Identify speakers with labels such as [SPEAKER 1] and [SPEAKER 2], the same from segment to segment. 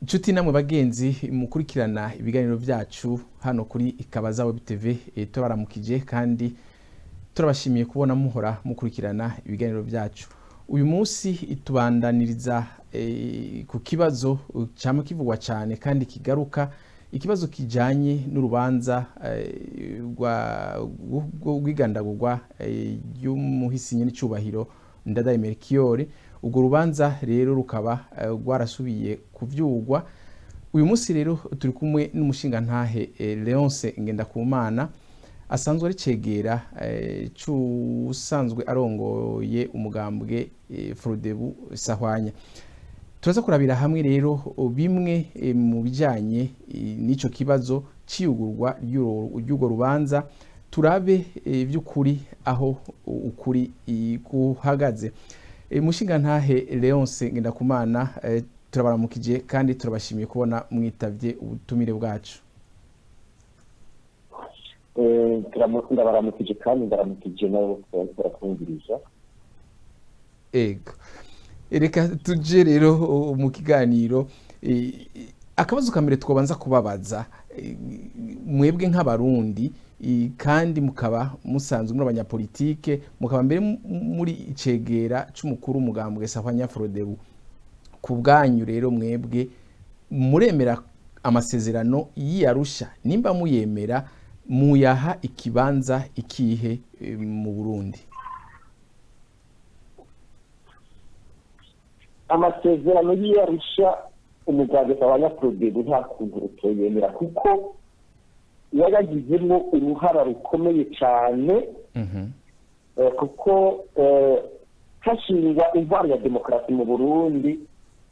[SPEAKER 1] Inshuti namwe bagenzi mukurikirana ibiganiro byacu hano kuri Ikabaza Web TV, tubaramukije kandi turabashimiye kubona muhora mukurikirana ibiganiro byacu. Uyu munsi tubandaniriza ku kibazo cyama kivugwa cyane kandi kigaruka, ikibazo kijanye n'urubanza rw'igandagurwa ry'umuhisi nyen'icubahiro Ndadaye Melchior. Urwo rubanza rero rukaba rwarasubiye kuvyurwa. Uyu munsi rero turi kumwe n'umushingantahe Leonce Ngendakumana, asanzwe ari cegera c'usanzwe arongoye umugambwe Frodebu Sahwanya. Turaza kurabira hamwe rero bimwe mu bijanye n'ico kibazo c'iyugurwa ry'urwo rubanza, turabe by'ukuri aho ukuri guhagaze. Mushingantahe Leonce Ngendakumana, turabaramukije kandi turabashimiye kubona mwitavye ubutumire bwacu.
[SPEAKER 2] Ndabaramukije kandi ndaramukije nabo bariko baratwumviriza.
[SPEAKER 1] Ego, reka tuje rero mu kiganiro. Akabazo ka mbere twobanza kubabaza, mwebwe nk'Abarundi kandi mukaba musanzwe muri abanyapolitike, mukaba mbere muri icegera c'umukuru w'umugambwe Sahwanya Frodebu, ku bwanyu rero mwebwe muremera amasezerano y'Arusha? Nimba muyemera, muyaha ikibanza ikihe mu Burundi?
[SPEAKER 2] Amasezerano y'Arusha, umugambwe Sahwanya Frodebu nta kuntu utoyemera, kuko yayagizemwo uruhara rukomeye cane, kuko hashingwa intwaro ya demokarasi mu Burundi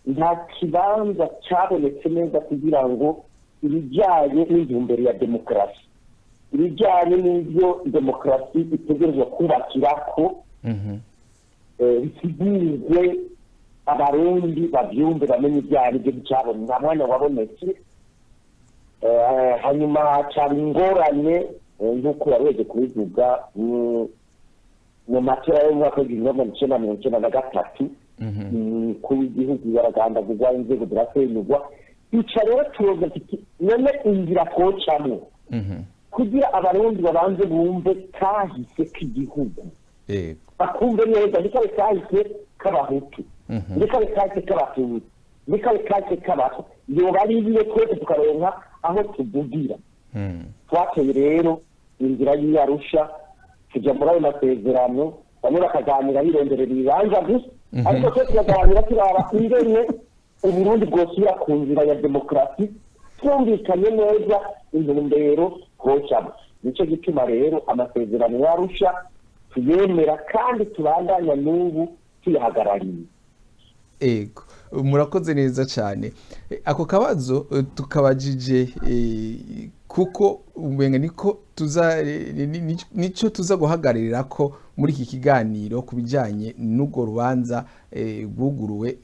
[SPEAKER 2] nta kibanza cyabonetse neza kugira ngo ibijyanye n'intumbero ya demokarasi, ibijyanye n'ibyo demokarasi itegerezwa kubakirako, bisigurwe Abarundi bavyumve, bamenye ibyo ari byo. Nticyabone, nta mwanya wabonetse. Hanyuma hacaba ingorane, nk'uko wari kubivuga, mu matora y'umwaka w'1993, umukuru w'igihugu baragandagurwa, inzego zirasenyurwa. Ica rero turoza tuti: none inzira twocamwo kugira Abarundi babanze bumve kahise k'igihugu, bakumve neza ntikabe kahise k'Abahutu, ntikabe kahise k'Abatutsi, ntikabe kahise k'Abatwa, yoba ari ibiye twese tukaronka aho tuvugira. Twateye rero inzira y'Iyarusha, tujya muri ayo masezerano. Bamwe bakaganira bironderera ibibanza gusa, ariko twe tukaganira turaba ingene Uburundi bwosubira ku nzira ya demokarasi, twumvikanye neza intumbero twocamo. Nico gituma rero amasezerano y'Arusha tuyemera kandi tubandanya n'ubu tuyahagarariye.
[SPEAKER 1] Ego, murakoze neza cyane. Ako kabazo tukabajije kuko umenga niko tuza nico tuza guhagararira ko muri iki kiganiro ku bijanye n'urwo rubanza rwuguruwe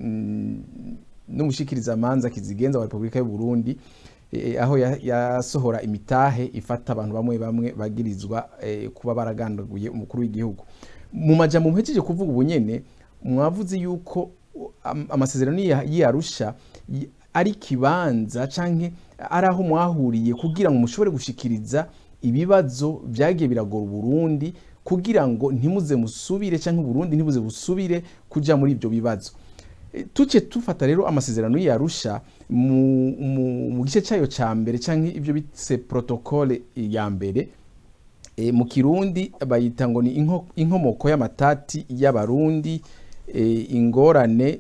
[SPEAKER 1] n'umushikirizamanza kizigenza wa Repubulika y'u Burundi, aho yasohora imitahe ifata abantu bamwe bamwe bagirizwa kuba baragandaguye umukuru w'igihugu. Mu majambo muhejeje kuvuga ubu nyene, mwavuze yuko amasezerano y'Arusha ari ikibanza canke ari aho mwahuriye kugira ngo mushobore gushikiriza ibibazo vyagiye biragora Uburundi, kugira ngo ntimuze musubire canke Uburundi ntibuze busubire kuja muri ivyo bibazo. Tuce tufata rero amasezerano y'Arusha mu gice cyayo ca mbere canke ivyo bise protocole ya mbere, mu Kirundi bayita ngo ni inkomoko y'amatati y'Abarundi, ingorane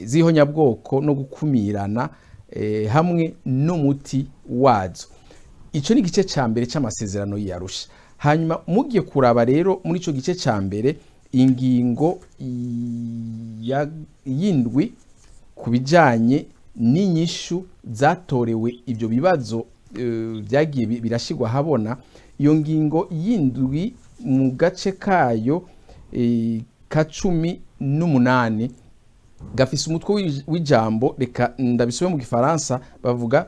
[SPEAKER 1] z'ihonyabwoko no gukumirana, hamwe n'umuti wazo. Ico ni igice ca mbere c'amasezerano y'Arusha. Hanyuma mugiye kuraba rero muri ico gice ca mbere, ingingo y'indwi ku bijanye n'inyishu zatorewe ivyo bibazo vyagiye birashirwa habona. Iyo ngingo y'indwi mu gace kayo ka 18 gafise umutwe w'ijambo, reka ndabisome mu Gifaransa, bavuga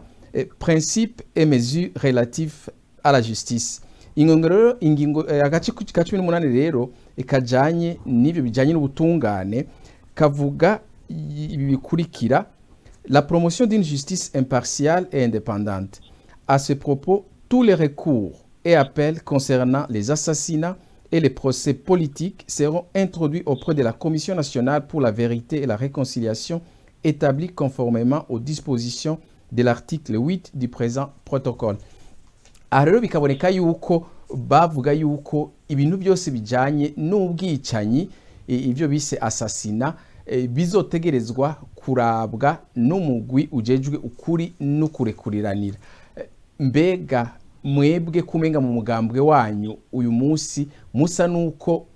[SPEAKER 1] principe et mesures relatifs à la justice. Ingingo rero, ingingo agace ka 18 rero kajanye n'ivyo bijanye n'ubutungane kavuga ibi bikurikira. La promotion d'une justice impartiale et indépendante. À ce propos, tous les recours et appels concernant les assassinats et les procès politiques seront introduits auprès de la Commission nationale pour la vérité et la réconciliation établie conformément aux dispositions de l'article 8 du présent protocole. Aha rero bikaboneka yuko bavuga yuko ibintu byose bijanye n'ubwicanyi, ibyo bise assassinat, bizotegerezwa kurabwa n'umugwi ujejwe ukuri n'ukurekuriranira. Mbega mwebwe kumenga mu mugambwe wanyu uyu munsi musa nuko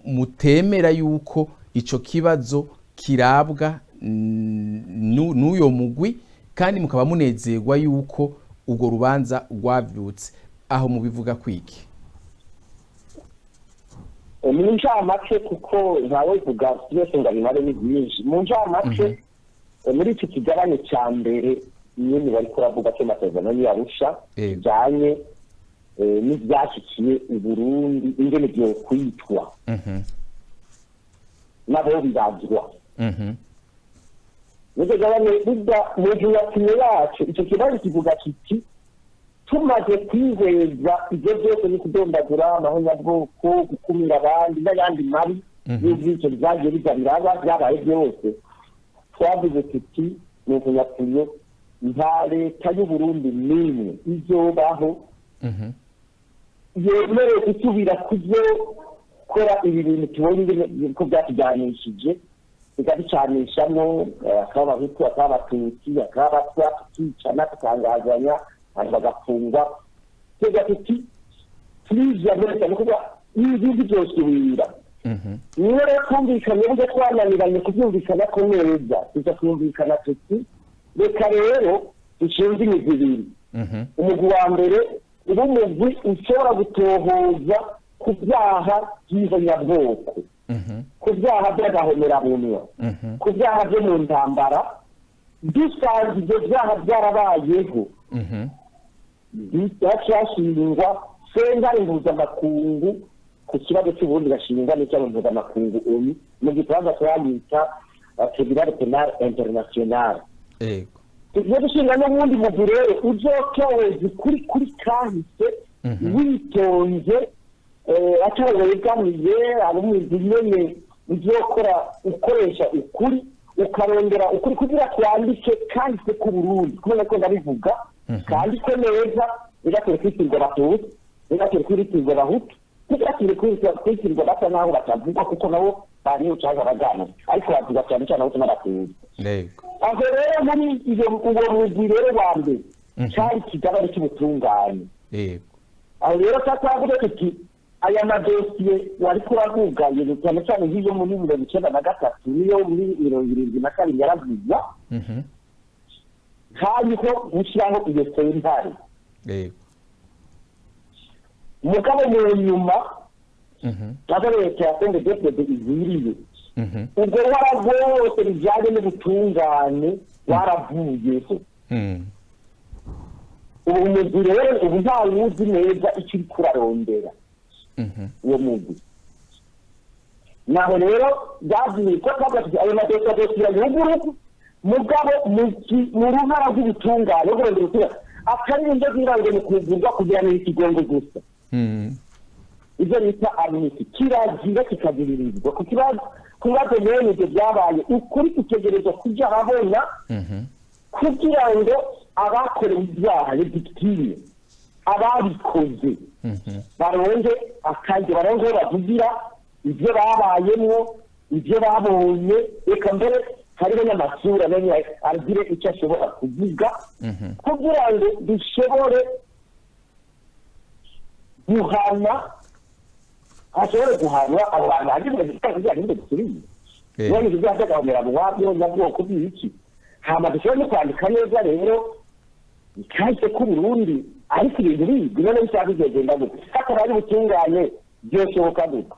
[SPEAKER 1] mutemera yuko ico kibazo kirabwa n'uyo mugwi, kandi mukaba munezerwa yuko urwo rubanza rwavyutse, aho mubivuga kwiki?
[SPEAKER 2] Mu ncamake, kuko ntawe vuga byose ngo abimare, ni byinshi, mu ncamake, muri iki kigabane cya mbere nyine bari kuravuga ko amasezerano y'Arusha bijyanye n'ibyashyikiye i Burundi, ingene byokwitwa nabo bibazwa. Nibyo gabane burya mu ntuyatinye yacu, icyo kibazo kivuga kiti: tumaze kwihweza ibyo byose, ni kudondagura amahonyabwoko, gukumira abandi n'ayandi mabi y'ubwico byagiye biza biraba, byabaye byose, twavuze tuti mu ntuyatinye nta leta y'Uburundi n'imwe izobaho yemerewe gusubira kuzokora ibi bintu tubonye ingene ko byatujyanishije, bikaducanishamo, akaba Abahutu, akaba Abatutsi, akaba Abatwa, tukicana, tukangazanya, abantu bagafungwa. Tuvuga tuti plus jamais, ni ukuvuga ibindi byosubira. Niyo rero twumvikanye, burya twananiranye kubyumvikana ko neza, tuza twumvikana tuti reka rero dushinze imigwi ibiri. Umugwi wa mbere uba umugwi ushobora gutohoza ku byaha by'ihonyabwoko, ku byaha by'agahomerabunwa, ku byaha byo mu ntambara. Dusanze ibyo byaha byarabayeho, hashingwa sentare mpuzamakungu ku kibazo cy'Uburundi, gashingwa n'icyaha mpuzamakungu ONU, mu gifaransa turayita Tribunal Pénal International. Tugiye gushinga n'ubundi mugwi rero uzotoza ukuri kuri kahise witonze, atawe wegamiye, ari umugwi nyene uzokora ukoresha ukuri, ukarondera ukuri kugira twandike kahise k'Uburundi, kubera ko ndabivuga kandike neza, bigatera kwitirwa Abatutsi, bigatera kwitirwa Abahutu, bigatera kwitirwa basa naho batavuga, kuko nabo bariho cyangwa abagana, ariko bavuga cyane cyane Abahutu n'Abatutsi. Aho rero muri iyo uwo mugwi rero wa mbere cyari ikigabane cy'ubutungane. Aho rero twavuga tuti aya madosiye wari kuravuga, cyane cyane nk'iyo muri 93 n'iyo muri 72 yaravugwa, hariho gushyiraho iyo sentare. Mugabo mu nyuma, aho leta ya CNDD-FDD igwiriye, ubwo ruhara rwose bijyanye n'ubutungane waravuyeho. Ubu mugwi rero ubu ntawuzi neza icyo uri kurarondera uwo mugwi. Naho rero byavuye ko twavuga tuti ayo madosiye adosiye yuguruka, mugabo mu ruhara rw'ubutungane rwo kurondera ukuri, atari ibyo kugira ngo ni kuvurwa kugira ngo ikigongo gusa, ibyo bita amnistie, kirazira kikaziririzwa ku kibazo, ku bibazo bene ibyo byabaye. Ukuri gutegerezwa kuja ahabona kugira ngo abakorewe ibyaha, les victimes, ababikoze baronke akajya, baronke aho bavugira ibyo babayemwo, ibyo babonye, reka mbere hariho n'amasura menye agire icyo ashobora kuvuga, kugira ngo dushobore guhana, hashobore guhanwa abo bantu bagize kugira ngo dusubire none ibyo byaha by'agahomera mu wabyo nyabwoko bw'iki. Hama dushobore no kwandika neza rero kahise k'Uburundi, ariko ibintu bizwi none bishaka bizogenda gute hatabaye ubutungane? Byoshoboka gute?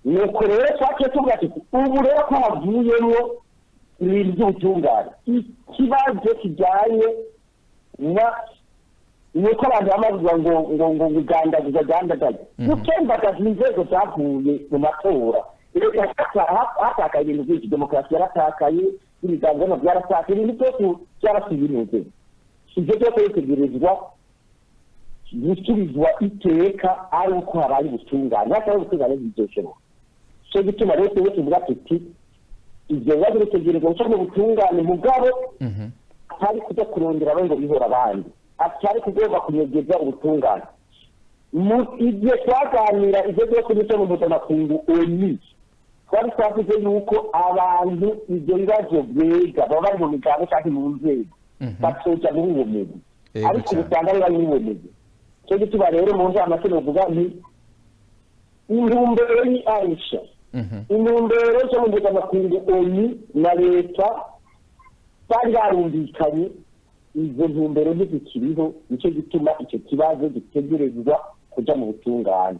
[SPEAKER 2] Nuko rero twaciye tuvuga tuti ubu rero ko havuyemwo ibintu by'ubutungane, ikibazo kijyanye na nuko abantu bama bavuga ngo ngo gandagaza, gutembagaza inzego zavuye mu matora, reka hatakaye ibintu byinshi, demokarasi yaratakaye. by'imigambi no byarasatse, ibintu byose byarasubiye. Ibyo byose bitegerezwa gusubizwa iteka ari uko habaye ubutungane. Hatari ubutungane ntibizoshoboka. Cyo gituma rero twebwe tuvuga tuti ibyo bibazo bitegerezwa guca mu butungane, mugabo atari kujya kurondera abo ngo bihora abandi, atari kugomba kunyegeza ubutungane. Mu igihe twaganira ibyo byose n'icyo mu mpuzamakungu ONU, twari twavuze yuko abantu ibyo bibazo byega baba bari mu migambi cyangwa mu nzego batoja muri uwo mugwi, ariko usanga ari bari muri uwo mugwi. Cyo gituma rero mu ncamake novuga nti intumbero ni Arusha, intumbero yo mu mpuzamakungu ONU na leta bari barumvikanye, izo ntumbero ntizikiriho. Nicyo gituma icyo kibazo gitegerezwa kuja mu butungane.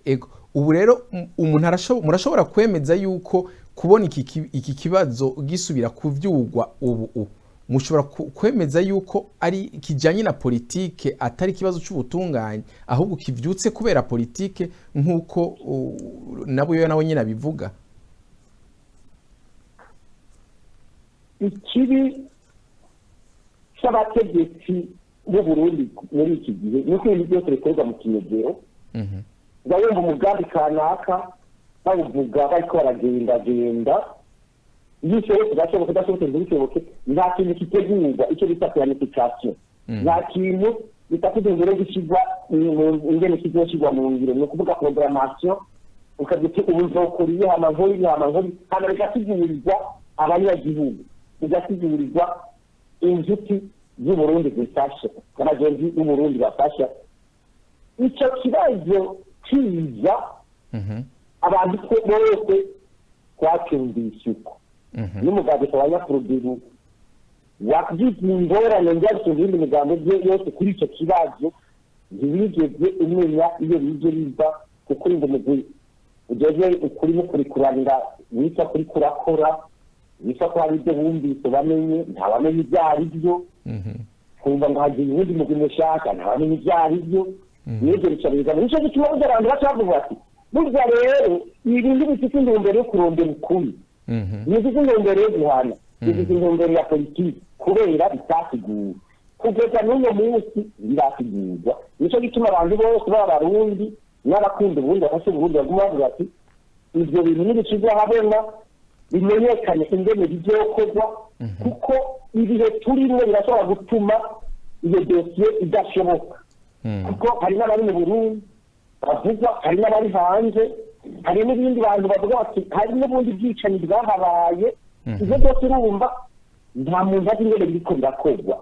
[SPEAKER 1] Ego, ubu rero umuntu murashobora kwemeza yuko kubona iki kibazo gisubira kuvyugwa ubu, mushobora kwemeza yuko ari kijanye na politike, atari ikibazo c'ubutungane, ahubwo kivyutse kubera politike, nk'uko nabo yo nawe nyine abivuga?
[SPEAKER 2] Ikibi c'abategetsi b'u Burundi muri iki gihe ni uko ibintu byose bikorerwa mu kinyegero. Urabumva umugambi kanaka bawuvuga bariko baragendagenda, iyo ushobotse ugashoboka, udashobotse ntibishoboke. Nta kintu kitegurwa, icyo bita planification, nta kintu bita intumbero gishyirwa ingene kizoshirwa mu ngiro, ni ukuvuga programmation, ukagira uti ubu nzokora iyi, hama nkore iyi, hama nkore, hama bigasigurirwa abanyagihugu, bigasigurirwa inshuti z'Uburundi zifasha, n'abagenzi b'Uburundi bafasha. Ico kibazo kiza abantu bose twacyumvise uko n'umugabo wa Nyakurubiru wagize ingorane njya ibindi migambo yose kuri icyo kibazo, ntiwigeze umenya iyo bije biva, kuko ngo umugwi ugeze ukuri no kurikuranira witwa kuri kurakora, witwa ko hari ibyo bumvise bamenye, ntawamenye ibyo ari byo. Kumva ngo hagiye uwundi mugwi mushaka, ntawamenye ibyo ari byo. Nibyo bica bizana. Nicyo gituma burya abantu baca bavuga bati burya rero ibintu bifite intumbero yo kurondera ukuri, ntibifite intumbero yo guhana, bifite intumbero ya politiki, kubera bitasiguwe kugeza n'uno munsi birasigurwa. Nicyo gituma abantu bose b'Abarundi n'abakunda Uburundi bafashe Uburundi baguma bavuga bati ivyo bintu nibishirwa ahabona, bimenyekane ingene bizokorwa, kuko ibihe turimwo birashobora gutuma iyo dosiye idashoboka. Kuko hari n'abari mu Burundi bavugwa, hari n'abari hanze, hari n'ibindi bantu bavuga bati hari n'ubundi bwicanyi bwahabaye. Ivyo byose urumva nta muntu azi ingene biriko birakorwa.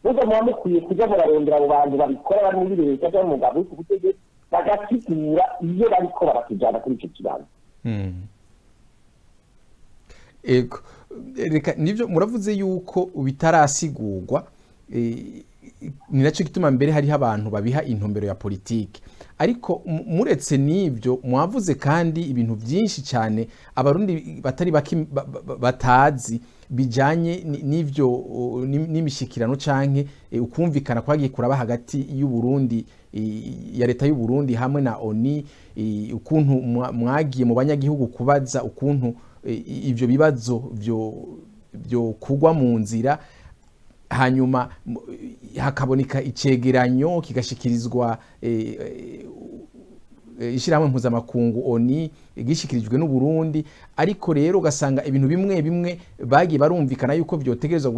[SPEAKER 2] Burya muba mukwiye kuja murarondera abo bantu babikora bari muri leta cyangwa mu mugabo uri ku butegetsi, bagasigura iyo bariko baratujana kuri ico kibazo.
[SPEAKER 1] Ego, reka nivyo muravuze yuko bitarasigurwa, ni nacyo gituma mbere hariho abantu babiha intumbero ya politike. Ariko muretse n'ibyo mwavuze kandi ibintu byinshi cyane Abarundi batari bake batazi bijanye n'ivyo n'imishikirano canke ukumvikana kwagiye kuraba hagati y'u Burundi, ya leta y'u Burundi hamwe na ONU, ukuntu mwagiye mu banyagihugu kubaza ukuntu ivyo bibazo byo kugwa mu nzira, hanyuma hakaboneka icegeranyo kigashikirizwa ishirahamwe mpuzamakungu ONU gishikirijwe n'u Burundi. Ariko rero ugasanga ibintu bimwe bimwe bagiye barumvikana yuko vyotegerezwa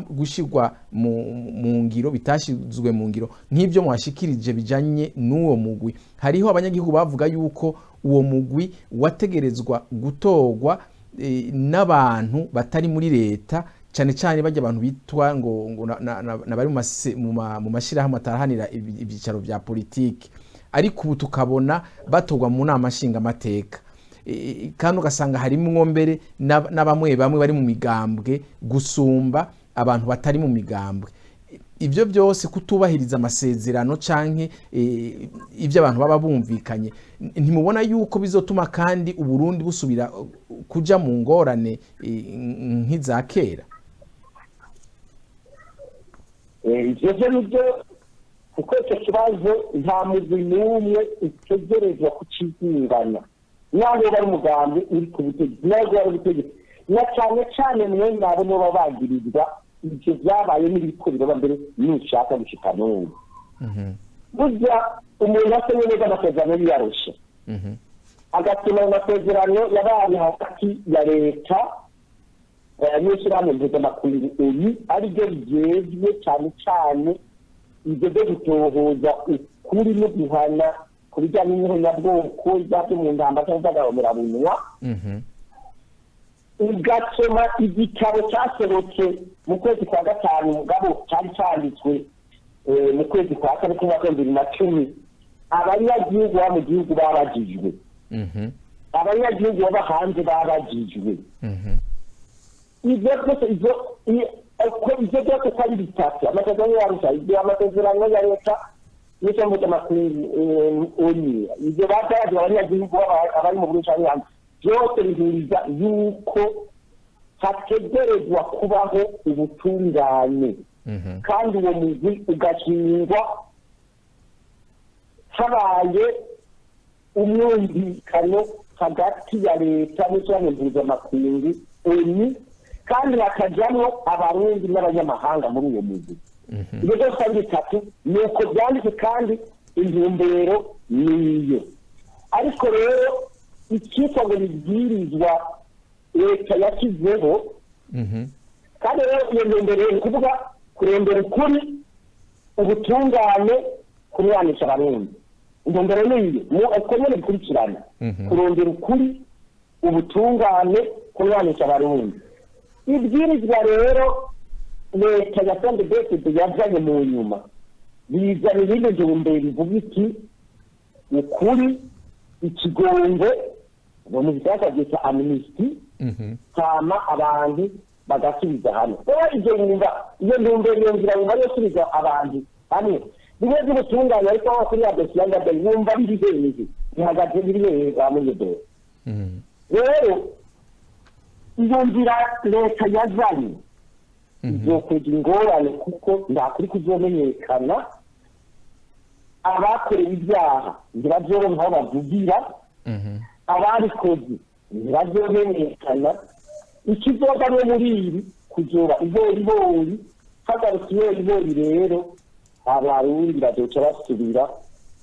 [SPEAKER 1] gushirwa mu ngiro bitashizwe mu ngiro, nk'ivyo mwashikirije bijanye n'uwo mugwi. Hariho abanyagihugu bavuga yuko uwo mugwi wategerezwa gutorwa n'abantu batari muri leta, cyane cyane bajya abantu bitwa ngo nabari mu mashirahamwe atarahanira ibyicaro vya politiki, ariko ubu tukabona batorwa mu nama nshingamateka, kandi ugasanga harimwo mbere n'abamwe bamwe bari mu migambwe gusumba abantu batari mu migambwe. Ibyo byose kutubahiriza amasezerano canke ibyo abantu baba bumvikanye, ntimubona yuko bizotuma kandi Uburundi busubira kuja mu ngorane nk'iza kera?
[SPEAKER 2] Ivyo nivyo, kuko icyo kibazo nta mugwi n'umwe utegerezwa kucizingana, naho bari umugambi uri ku butegetsi, naho bari ubutegetsi. Na cyane cyane mwene abo nibo bagirizwa ibyo byabaye n'ibiriko biraba mbere nushaka gushika n'ubu. Burya umuntu asomye neza amasezerano y'Arusha, agatuma ayo masezerano yabaye hagati ya leta n'ishyirahamwe mpuzamakungu ONU, ariryo rigezwe cyane cyane ibyo byo gutohoza ukuri no guhana ku bijyanye n'ihonyabwoko, ibyaha byo mu ntambara cyangwa iby'agahomerabunwa, ugasoma igitabo cyasohotse mu kwezi kwa gatanu, mugabo cyari cyanditswe mu kwezi kwa kane k'umwaka wa 2010, abanyagihugu baba mu gihugu babajijwe, abanyagihugu baba hanze babajijwe. Ibyo byose, ibyo byose uko ari bitatu, amasezerano y'Arusha, ibyo amasezerano ya leta n'icyo mpuzamakungu ONU, ibyo bagaragaje abanyagihugu abari mu Burundi canke hanze, byose bihuriza yuko hategerezwa kubaho ubutungane, kandi uwo mugwi ugashingwa habaye umwumvikano hagati ya leta n'ishyirahamwe mpuzamakungu ONU, kandi hakajamwo Abarundi n'abanyamahanga muri uwo mugwi. Ibyo byose ari bitatu, ni uko byanditse kandi intumbero niyo. Ariko rero icyitwa ngo bibwirizwa leta yashyizeho, kandi rero iyo ntumbero ni ukuvuga kurondera ukuri, ubutungane, kunywanisha Abarundi. Intumbero niyo uko nyene bikurikirana: kurondera ukuri, ubutungane, kunywanisha Abarundi. Ibwirizwa rero leta ya CNDD-FDD yazanye mu nyuma bizana ibindi ntumbero ivuga iki: ukuri, ikigongwe, mu gifaransa byita amnistie, hama abantu bagasubiza hamwe. Rero ibyo wumva iyo ntumbero iyo nzira wumva yo gusubiza abantu hamwe bimwe by'ubutungane, ariko aho kuri ya dosiye ya wumva biri hehe, bihagaze biri hehe ba munyedoro? Rero iyo nzira leta yazanye izokwega ingorane, kuko nta kuri kuzomenyekana, abakorewe ibyaha ntibazoronka aho bavugira, ababikoze ntibazomenyekana. Ikizoga no muri ibi kuzoba iboribori. Hagarutse iboribori rero, Abarundi bazoca basubira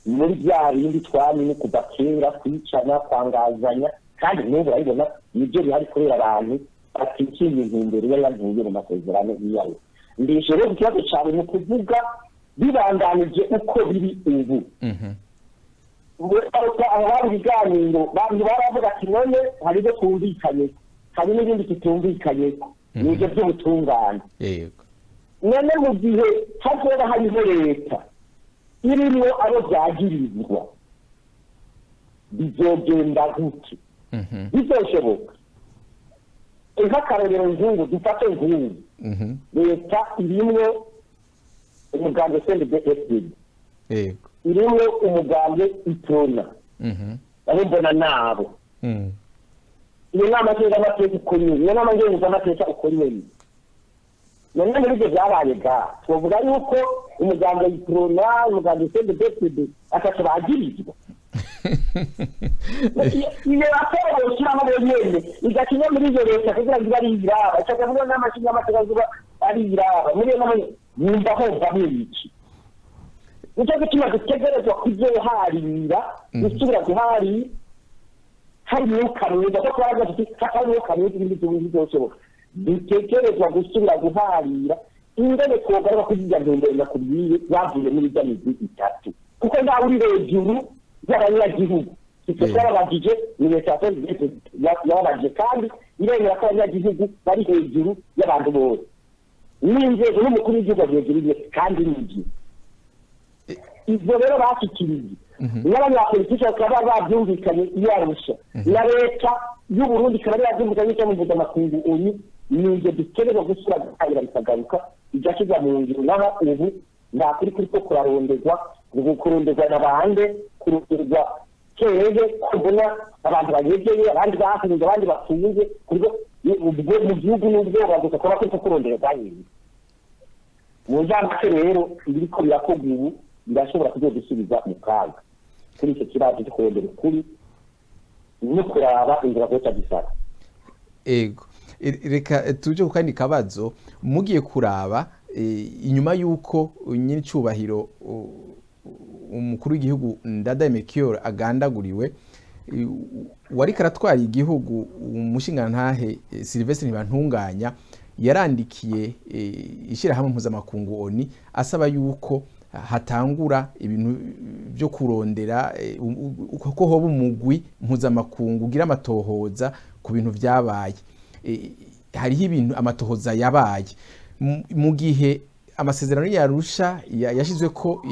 [SPEAKER 2] muri bya bindi twamenye kuva kera: kwicana, kwangazanya. Kandi n'ubu urabibona nibyo bihari, kubera abantu batikinye intumbero yari yavuye mu masezerano y'iyayo. Ndishe rero ikibazo cyawe ni ukuvuga bibandanije uko biri ubu. Aho hari ibiganiro, bantu baravuga ati: "None hari ibyo twumvikanye, hari n'ibindi tutumvikanye, ni ibyo by'ubutungane." None mu gihe hazoba hariho leta irimwo abo byagirizwa, bizogenda gute? Bizoshoboka? Nk'akarorero nk'ubu, dufate nk'ubu leta irimwo umugambwe CNDD-FDD, irimwo umugambwe Uprona, abo mbona nabo, iyo nama nshingamateka uko nyene, iyo nama ngenguzamateka uko nyene. None muri ibyo byabaye ga twavuga yuko umugambwe Uprona, umugambwe CNDD-FDD atatu bagirizwa? Iyo raporo boshyiramo bonyene igakinya muri iyo leta kugira ngo ibe ari iyiraba, ikaja muri iyo nama nshingamateka kuba ari iyiraba, muri iyo nama yumva hovamwo iki? Nicyo gituma dutegerezwa kuzoharira, gusubira guharira hari umwuka mwiza, kuko baravuga ati hatari umwuka mwiza ibindi bintu bizoshoboka. Dutegerezwa gusubira guharira ingene twogaruka kuri irya ntumbero nakubwiye bavuye muri irya migwi itatu, kuko ntawe uri hejuru y'abanyagihugu. Icyo twababajije ni leta ya yababajije, kandi iremera ko abanyagihugu bari hejuru y'abantu bose n'inzego, n'umukuru w'igihugu ari hejuru ye. Kandi nibyo ibyo rero bashyikirije n'abanyapolitiki bakaba babyumvikanye iyo Arusha, na leta y'Uburundi ikaba yabyumvikanye n'icyo mpuzamakungu ONU. Ni ibyo dutegerezwa gusubira gutangira, bikagaruka bigashyirwa mu ngiro. Naho ubu nta kuri kuri ko kurarondegwa, ngo kurondegwa na bande? Kuronderwa hehe kubona abantu bagezeye, abandi bafunze, abandi bafunze ubwo mu gihugu n'ubwoba gusa, kuba kuri ko kuronderwa hehe? Mu njamake rero, ibiriko birakorwa ubu birashobora kuzodusubiza mu kaga kuri icyo kibazo cyo kurondera ukuri no kuraba inzira zoca gisaka.
[SPEAKER 1] Ego. Reka tuje ku kandi kabazo. Mugiye kuraba inyuma y'uko nyir'icyubahiro umukuru w'igihugu Ndadaye Melchior agandaguriwe, wariko aratwara igihugu, umushingantahe Sylvestre Ntibantunganya, yarandikiye ishyirahamwe mpuzamakungu ONU asaba yuko hatangura ibintu byo kurondera ko hoba umugwi mpuzamakungu ugira amatohoza ku bintu vyabaye. Hariho ibintu amatohoza yabaye mu gihe amasezerano y'Arusha yashizwe ko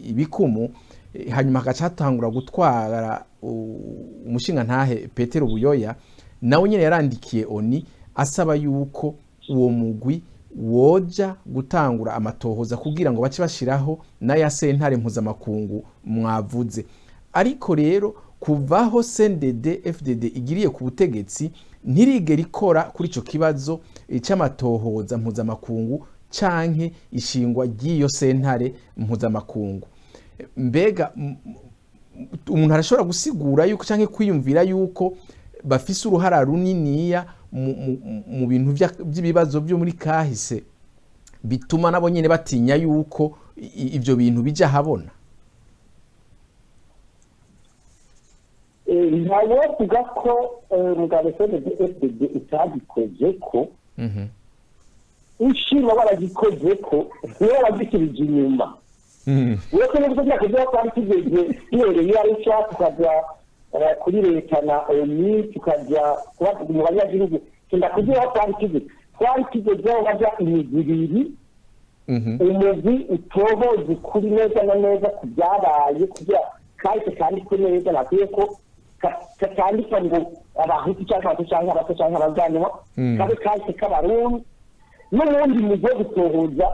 [SPEAKER 1] ibikumu, hanyuma hagaca hatangura gutwara umushingantahe Petero Buyoya. Nawe nyene yarandikiye ONU asaba yuko uwo mugwi woja gutangura amatohoza kugira ngo bace bashiraho n'aya sentare mpuzamakungu mwavuze. Ariko rero kuvaho CNDD FDD igiriye ku butegetsi, ntirigera ikora kuri ico kibazo c'amatohoza mpuzamakungu canke ishingwa ry'iyo sentare mpuzamakungu. Mbega umuntu arashobora gusigura yuko canke kwiyumvira yuko bafise uruhara runiniya mu bintu by'ibibazo byo muri kahise, bituma nabo nyene batinya yuko ivyo bintu bija habona?
[SPEAKER 2] Ntawovuga ko mugabo CNDD-FDD itagikoze ko ishima baragikoze ko niyo bagisubije inyuma. Uretse n'ubwo byakoze, twari tugeze duhereye iyo ari tukajya kuri leta na ONU, tukajya mu banyagihugu, ndakugira aho twari tugeze, twari tugeze aho bajya imigwi ibiri: umugwi utohoza ukuri neza na neza ku byabaye kugira kahise kandikwe neza, nakwiye ko katandikwa ngo Abahutu cyangwa Abatutsi cyangwa Abatwa cyangwa Abaganwa, kabe kahise k'Abarundi, n'ubundi mugwi wo gutohoza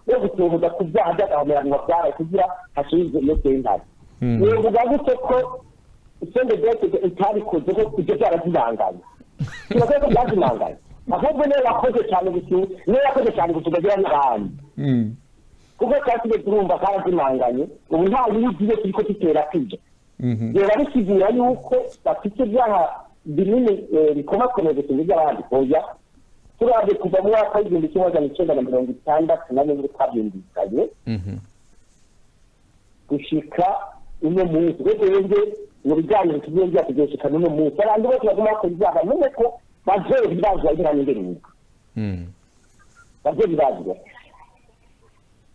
[SPEAKER 2] wo gutohoza ku byaha by'agahomeranwa byabaye kugira hasubizwe iyo sentare. Wovuga gute ko CNDD-FDD itabikoze, ko ibyo byarazimanganye? Turakwiye ko byazimanganye, ahubwo niyo yakoze cyane gusa, niyo yakoze cyane gusa ukagira n'abandi, kuko twasigaye turumva karazimanganye. Ubu nta wuzi iyo turiko tutera tujya. Biba bisigura yuko bafite ibyaha binini bikomakomeye gusumba iby'abandi? Oya. Turabye kuva mu mwaka w'1964 twabyumvikanye gushika uno munsi, twebwe mu biganiro tugiye tugiye gushika n'uno munsi, abantu bose baguma bakora ibyaha bamenye ko bazobibazwa impera n'imperuka, bazobibazwa.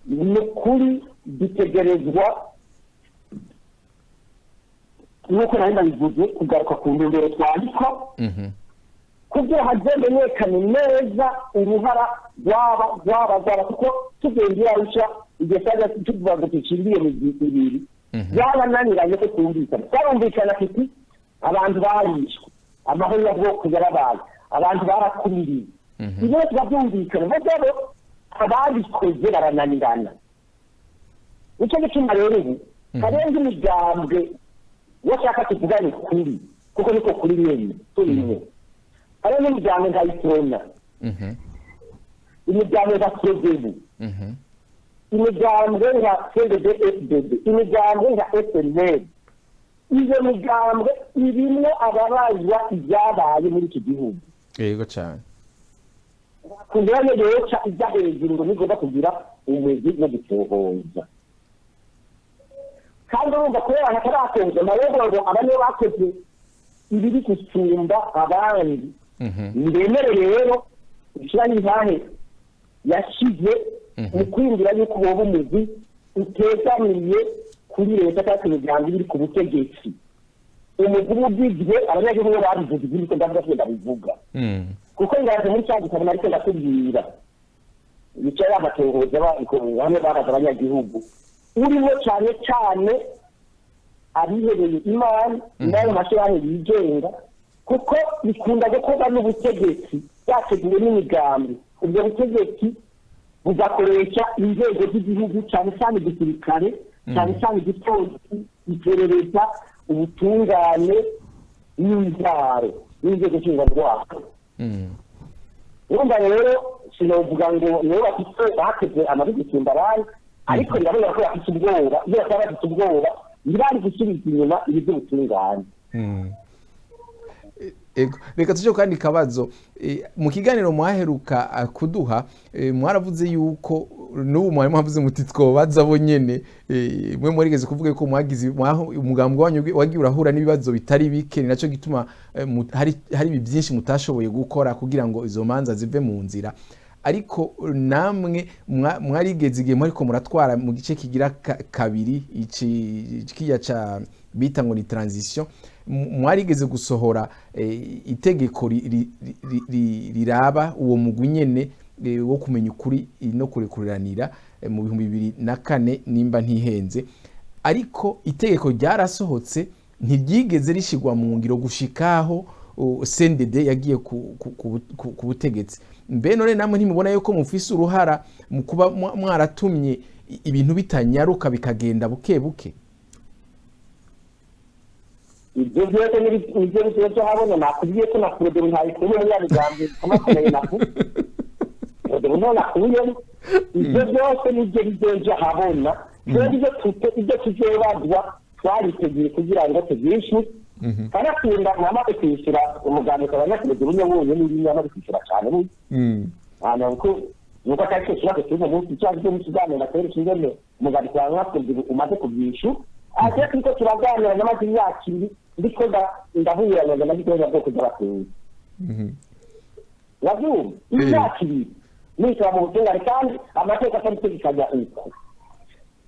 [SPEAKER 2] Ni ukuri dutegerezwa, nk'uko nari ndabivuze, kugaruka ku ntumbero twandika kugira hazomenyekane neza uruhara rwaba rwaba rwaba, kuko tugenda iyo Arusha, igihe twajya tuvuga ngo duciriye imigwi ibiri, byabananiranye ko twumvikana. Twarumvikana tuti abantu barishwe, amahoro y'ubwoko yarabaye, abantu barakumiriye, ibyo tubabyumvikana, mugabo ababikoze barananirana. Nicyo gituma rero ubu karenga imigambwe washaka tuvugane ukuri, kuko niko kuri nyene turimwe. Hariho n'imiryango nka Uprona, imiryango nka Frodebu, imigambwe nka CNDD-FDD, imigambwe nka FNL. Iyo migambwe irimwo ababazwa ibyabaye muri iki gihugu.
[SPEAKER 1] Yego cyane.
[SPEAKER 2] Kugira yoca ijya hejuru ngo nigomba kugira umugwi no gutohoza, kandi urumva kubera hataratohoza, nawe ngo aba nibo bakoze ibiri gusumba abandi. Ntibemere rero gushyiraho intahe yashyize mu kwiyumvira yuko woba umugwi utegamiye kuri leta cyangwa ku miryango iri ku butegetsi. Umugwi uba ugizwe abanyagihugu babivuze, ibyo niko ndavuga, tugenda bivuga, kuko inganzo muri cya gitabo nariko ndakubwira bicaye amatohoza hamwe babaza abanyagihugu, urimo cyane cyane abihereye Imana n'ayo mashyirahamwe yigenga, kuko bikunda gukorwa n'ubutegetsi byateguwe n'imigambi. Ubwo butegetsi bugakoresha inzego z'igihugu, cyane cyane igisirikare, cyane cyane igipolisi, iperereza, ubutungane n'intwaro n'inzego nshingwabikorwa. Urumva rero sinovuga ngo nibo bafite bakoze amabi gusumba abandi, ariko biraboneka ko bafite ubwoba. Iyo bataba bafite ubwoba, ntibari gusubiza inyuma ibi by'ubutungane.
[SPEAKER 1] Ego, reka tuje kandi kabazo. Mu kiganiro mwaheruka kuduha, mwaravuze yuko n'ubu mwari mwavuze muti twobaza bo nyene. Mwe mwarigeze kuvuga yuko mwagize umugambi wanyu wagiye urahura n'ibibazo bitari bike, ni naco gituma hari ibi byinshi mutashoboye gukora kugira ngo izo manza zive mu nzira. Ariko namwe mwarigeze igihe mwariko muratwara mu gice kigira kabiri, iki kirya ca bita ngo ni transition, mwarigeze gusohora itegeko riraba uwo mugwi nyene wo kumenya ukuri no kurekuriranira mu 2004, nimba ntihenze. Ariko itegeko ryarasohotse, ntiryigeze rishigwa mu ngiro gushikaho CNDD yagiye ku butegetsi. Mbe none namwe ntimubona yuko mufise uruhara mu kuba mwaratumye ibintu bitanyaruka, bikagenda buke buke?
[SPEAKER 2] Ibyo byose nibyo byo habona. Nakubwiye ko na Frodebu ntayikuye muri ya migambi ikomakomeye, navuze Frodebu nto nakuyemo. Ibyo byose nibyo bizoja habona. Twebwe ibyo tuzobazwa twariteguye kugira ngo tubyishyure. Kanatsinda mwamaze kwishyura umugambi ukaba nyakuredebu niyo wonyine n'ibindi yamaze kwishyura cyane burya. Hanyuma kuko nuko atari cyo kibazo cy'uno munsi cyangwa cyo mu kiganiro nakwereka ingene umugambi wawe wakoze umaze kubyishyura. Ate turiko turaganira namaze imyaka 2 ndiko ndaburana na gitoya bwoko bw'abatutsi. Urabyumva, imyaka 2 nicara mu butungane kandi amateka atari tegekanya uko.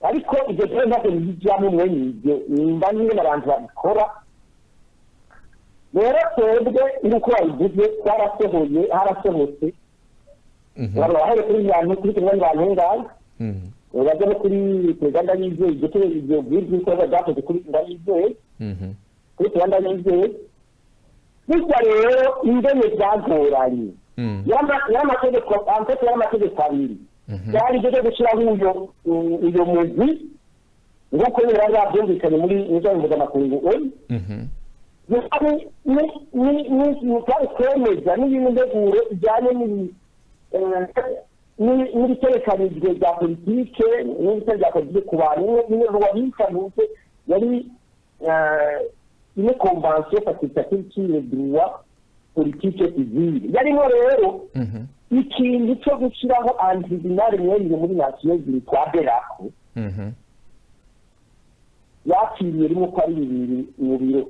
[SPEAKER 2] Ariko ibyo rero ntabwo bijyamo mwene ibyo, nimba nyine abantu babikora. Rero twebwe nk'uko babivuze, twarasohoye, harasohotse bahere kuri bantu kuri kimwe bantu ngaho, bajya no kuri perezida Ndayizeye. Ibyo tebe ibyo bw'ibyo byakoze kuri Ndayizeye, kuri perezida Ndayizeye. Bityo rero ingene byagoranye, y'amategeko amfete, y'amategeko abiri byari ibyo byo gushyiraho uyo mugwi nk'uko nyine bari babyumvikanye muri nizzo mpuzamakungu ONU, byari kwemeza n'iyindi nteguro ijyanye n'ibitegekanijwe bya politike, n'ibitari bya politike ku bantu. Nyine bita nuko yari une convention facultative sur les droits politiques civils. Yarimo rero ikintu cyo gushyiraho un tribunal mwene muri Nations Unies kwa Berako. Yakiriye rimwe ko ari bibiri mu biro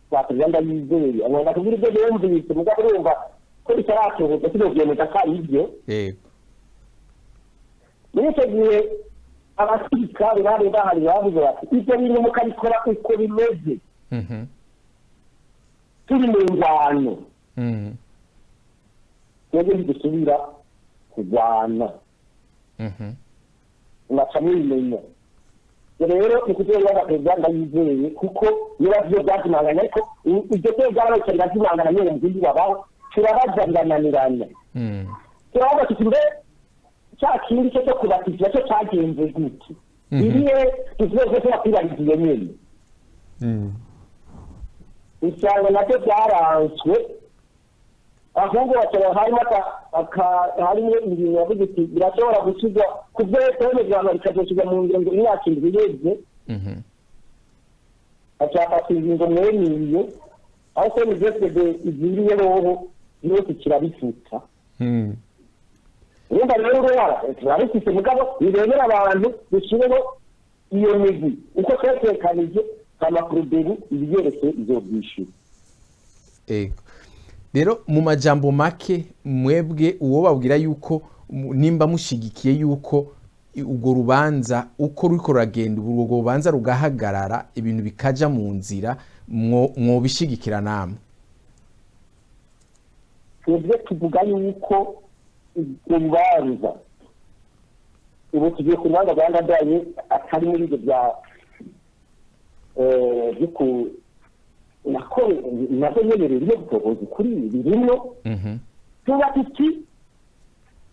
[SPEAKER 2] kwa perezida Ndayizeye. Agomba kugira ibyo yumvise, mugabo urumva ko bitarasohoka, sinovyemeza ko ari ibyo. Muri icyo gihe abasirikare bari bahari bavuze bati: "Ibyo bintu mukabikora uko bimeze, turi mu ngwano, twebwe ntidusubira kurwana." Ngaca mubimenya rero ni kugira perezida Ndayizeye, kuko niba byo byazimanganya. Ariko ibyo byo byarabaye birazimangana nyine mu gihugu, babaho turabaza birananirana. Turabaza tuti: "Mbe cya kindi cyo kubatizwa cyo cyagenze gute?" Biriye tuzize ko bakwibariziye nyine, usanga nabyo byaranzwe. Ahubwo bakaba harimo harimo ibintu yavuze iti birashobora gushyirwa ku byo kwemezwa, bikazoshyirwa mu ngiro ngo imyaka 7 iheze. Bacafata ingingo mwene iyo aho CNDD iziriye hoho yose kirabifuta. Urumva rero uruhara turabifise, mugabo nibemera abantu dushyireho iyo migwi uko twetekanije, amakuru ibiyerekeye izobyishyura.
[SPEAKER 1] Ego. Rero mu majambo make, mwebwe uwo babwira yuko nimba mushigikiye yuko urwo rubanza uko ruriko ruragenda ubu, urwo rubanza rugahagarara, ibintu bikaja mu nzira, mwobishigikira namwe?
[SPEAKER 2] Twebwe tuvuga yuko urwo rubanza, ubu tugiye ku rubanza rwa Ndadaye, atari muri ibyo bya byo ku nako nabyo nyene rero gutohoza ukuri birimwo. Tuba tuti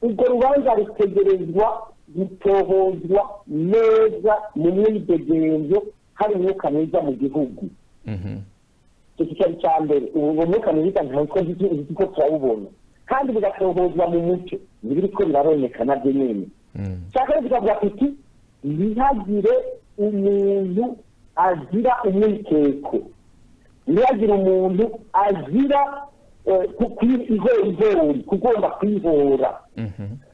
[SPEAKER 2] urwo rubanza rutegerezwa gutohozwa neza mu mwidegemvyo, hari umwuka mwiza mu gihugu. Icyo cyari icya mbere. Uwo mwuka mwiza ntabwo nzi ko turawubona, kandi bigatohozwa mu mucyo, ntibiriko biraboneka nabyo nyene. Cya kabiri tukavuga tuti ntihagire umuntu agira umwikeko. Ntihagire umuntu azira ihorihori kugomba kwihora,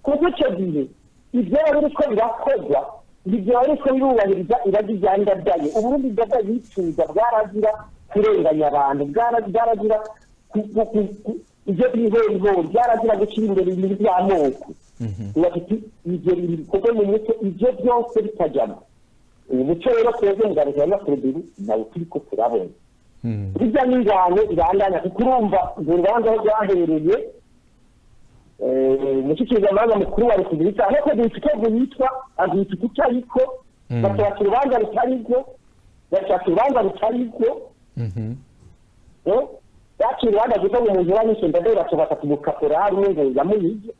[SPEAKER 2] kuko icyo gihe ibyaba biriko birakorwa ntibyaba biriko birubahiriza iragi rya Ndadaye. Uburundi Ndadaye yifuza bwarazira kurenganya abantu, bwarazira ibyo bihorihori, byarazira gushyira imbere ibintu by'amoko. Bafite ibyo bintu bikorwe mu muco, ibyo byose bitajyamo uyu muco. Rero twebwe ngarukira na Frodebu nawe turiko turabona bijya n'ingwano ibandanya, kuko urumva urwo rubanza aho rwahereye, umushyikirizamanza mukuru wa repubulika aho ko yitwa agwita ukutariko, bashaka urubanza rutariko, bashaka urubanza rutariko, baciye urubanza gusa ngo umuntu yari Ndadaye, bacubaka ku mukaporari umwe ngo yamuyige,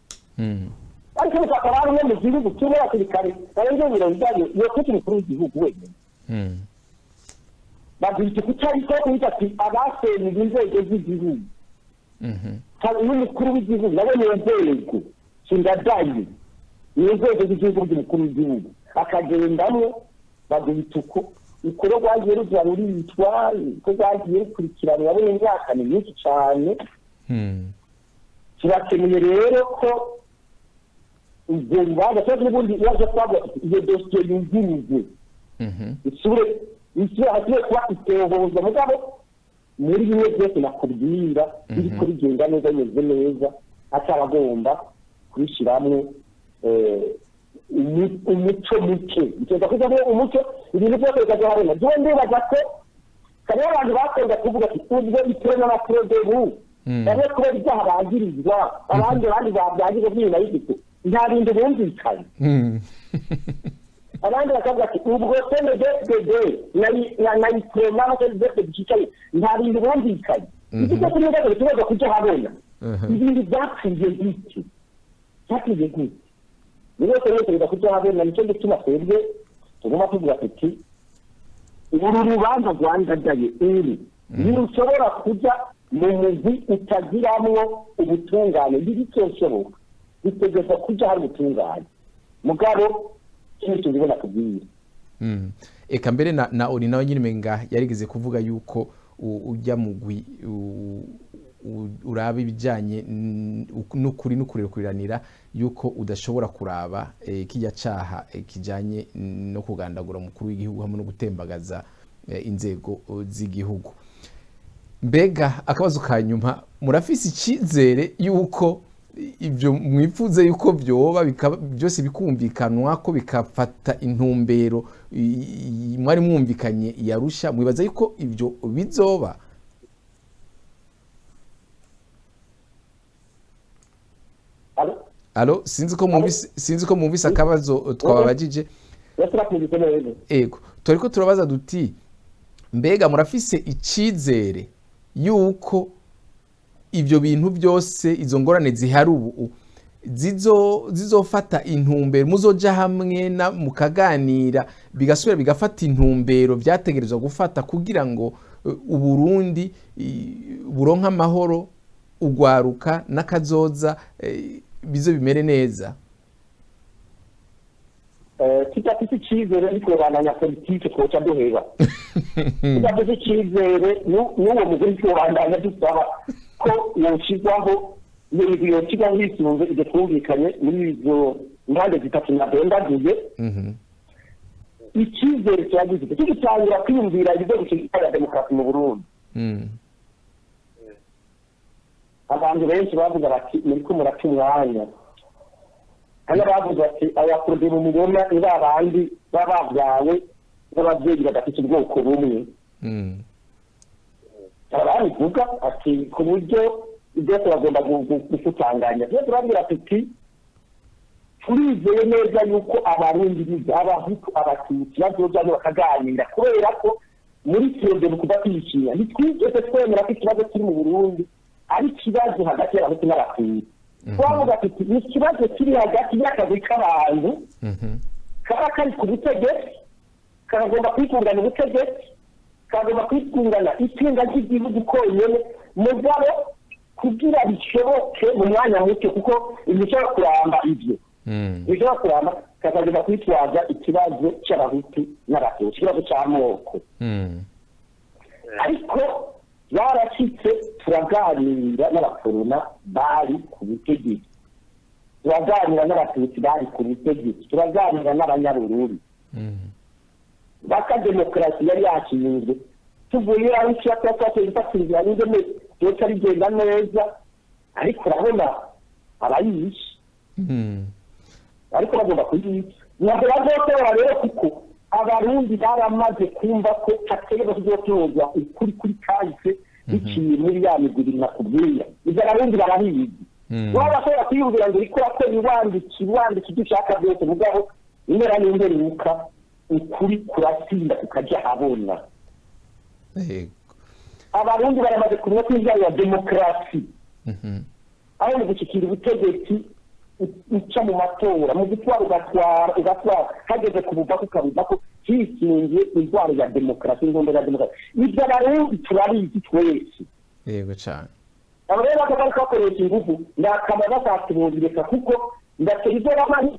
[SPEAKER 2] ariko umukaporari umwe mu gihugu kimwe abasirikare barenze 40 yokwita umukuru w'igihugu wenyine, bagwita ukutariko, kuvuga ati abasenyeye inzego z'igihugu n'umukuru w'igihugu nabo ni inzego, Ndadaye ni inzego z'igihugu by'umukuru w'igihugu akagendamo, bagwita uko. Ukuro rwagiye rugira ruritwa uko rwagiye rukurikirana, urabona imyaka ni myinshi cyane. Turakeneye rero ko ubwo rubanza cyangwa n'ubundi ibibazo twavuga, iyo dosiye yugururwe, isubire hasubire kuba itohoza. Mugabo muri bimwe byose nakubwira biriko bigenda neza, bimeze neza, ataragomba kubishiramwo umuco muke, biteza kujyamo umuco, ibintu byose bikajya habona. Jewe ndibaza ko hariho abantu bakunda kuvuga ati ubwo Uprona na Frodebu bamwe kubera ibyaha bagirizwa, abandi bandi babyagirwa by'inyuma y'igiti, nta bintu bumvikanye. Abandi bakavuga ati ubwo CNDD-FDD na Uprona na CNDD-FDD bicaye, nta bintu bumvikanye. Ibyo byose ni ibibazo bitubaza kujya habona, ibintu byapfuye gute, byapfuye gute, buri wese wese biga kujya habona. Nicyo gituma twebwe tuguma tuvuga tuti uru rubanza rwa Ndadaye uru ntirushobora kujya mu mugwi utagiramwo ubutungane, ntibizoshoboka, bitegerezwa kujya hari ubutungane. Mugabo ikindi tubibona kubwira
[SPEAKER 1] Eka mbere na ori nawe nyine menga yarigeze kuvuga yuko ujya mugwi uraba ibijyanye n'ukuri n'ukurekuriranira, yuko udashobora kuraba kijya caha kijanye no kugandagura umukuru w'igihugu hamwe no gutembagaza inzego z'igihugu. Mbega akabazo ka nyuma, murafise icyizere yuko ibyo mwifuze yuko byoba byose bikumvikanwa ko bikafata intumbero mwari mwumvikanye yarusha, mwibaza yuko ibyo bizoba? Alo, sinzi ko mwumvise akabazo twababajije. Ego, turiko turabaza duti mbega murafise icyizere yuko ibyo bintu byose, izo ngorane zihari ubu, zizofata intumbero, muzoja hamwe na mukaganira bigasubira bigafata intumbero byategerezwa gufata kugira ngo Uburundi buronke amahoro, ugwaruka n'akazoza bizo bimere neza?
[SPEAKER 2] Tudafite icyizere ntitwobandanya politike, twoca duheba. Tudafite icyizere n'uwo mugwi ntitwobandanya dusaba ko yoshirwaho, iyo migwi yoshirwaho hisunze ibyo twumvikanye muri izo mpande zitatu nadondaguye. Icyizere kiragize tugitangira kwiyumvira ibyo gushyigikira demokarasi mu Burundi, abantu benshi bavuga bati muriko murata umwanya. Hano bavuze bati abakurude mu mubona ni ba bandi baba babyawe n'ababyeyi badafite ubwoko bumwe. Barabivuga ati ku buryo byose bagomba gufutanganya. Byose turabwira tuti turizeye neza yuko Abarundi biga, Abahutu, Abatutsi bazoja bakaganira, kubera ko muri Frodebu kuva kwishimira ntitwigeze twemera ko ikibazo kiri mu Burundi ari ikibazo hagati y'Abahutu n'Abatutsi. Twavuga tuti ni ikibazo kiri hagati y'akagwi k'abantu kaba kari ku butegetsi, kagomba kwikungana ubutegetsi, kagomba kwikungana itunga ry'igihugu konyene, mugabo kugira bishoboke mu mwanya muto, kuko ntibishobora kuramba ivyo, ntibishobora kuramba, kakagomba kwitwaza ikibazo cy'Abahutu n'Abatutsi, ikibazo cy'amoko. Ariko Barashyitse, turaganira n'abakorona bari ku butegetsi, turaganira n'Abatutsi bari ku butegetsi, turaganira n'Abanyabururi. Baka demokarasi yari yashinzwe, tuvuye aho ikibazo twateye gufata inzira n'ingene byose bigenda neza, ariko urabona abayishe, ariko bagomba kuyica. Ntabwo bazotora rero, kuko Abarundi baramaze kumva ko hategerezwa kuzotorwa ukuri kuri kahise biciye muri ya migwi ibiri nakubwira. Ivyo Abarundi barabizi. Waba bashobora kwiyumvira ngo uriko urakora iwandika iwandika ibyo ushaka byose, mugabo impera n'imperuka ukuri kuratsinda kukaja habona. Abarundi baramaze kumenya ko intwaro ya demokarasi, aho mu gushyikira ubutegetsi uca mu matora, mu gutwara ugatwara, ugatwara hageze kubuvako ukabuvako hisunze intwaro ya demokarasi, intumbero ya demokarasi. Ibyo Abarundi turabizi twese.
[SPEAKER 1] Yego cyane.
[SPEAKER 2] Abo rero bakaba bariko bakoresha ingufu, ndakamaro basatubungireka, kuko ndatera ibyo bamari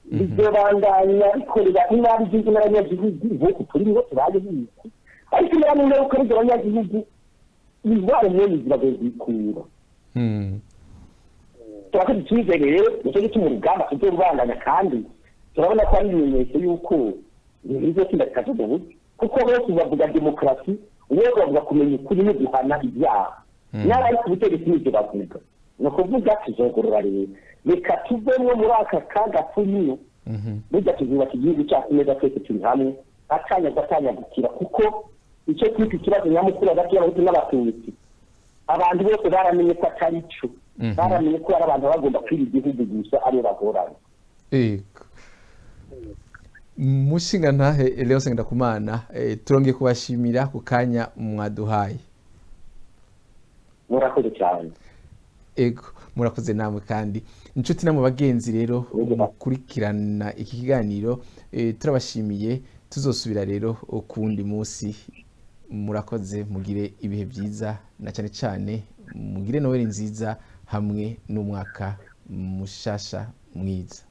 [SPEAKER 2] bizobandanya bikorera inabi igihugu n'abanyagihugu. Nk'uku turimwo tubaye bizi, ariko impera n'ingaruka n'ibyo abanyagihugu intwaro mwene ziragoye kuyikura. Turakoze icyizere rero, nicyo gituma urugamba tuzorubandanya, kandi turabona ko ari ibimenyetso y'uko ibintu bizotsinda bikazoza buryo, kuko bose bavuga demokarasi, bose bavuga kumenya ukuri no guhana ibyaha. N'abari ku butegetsi n'ibyo bavuga. Ni ukuvuga tuzogorora rero, reka tuvemwo muri aka kaga turimwo. Burya tuzubaka igihugu cyacu neza twese turi hamwe, akanyaga atanyagukira, kuko icyo twita ikibazo nyamukuru hagati y'Abahutu n'Abatutsi, abantu bose baramenye ko atari cyo. Baramenye ko ari abantu bagomba kwiba igihugu gusa ariyo bagorana.
[SPEAKER 1] Yego, mushinga ntahe Leonce Ngendakumana, turongeye kubashimira ku kanya mwaduhaye.
[SPEAKER 2] Murakoze cyane.
[SPEAKER 1] Ego, murakoze namwe. Kandi inshuti namwe bagenzi rero mukurikirana iki kiganiro, turabashimiye. Tuzosubira rero ku wundi munsi. Murakoze, mugire ibihe byiza, na cyane cyane mugire Noheli nziza hamwe n'umwaka mushasha mwiza.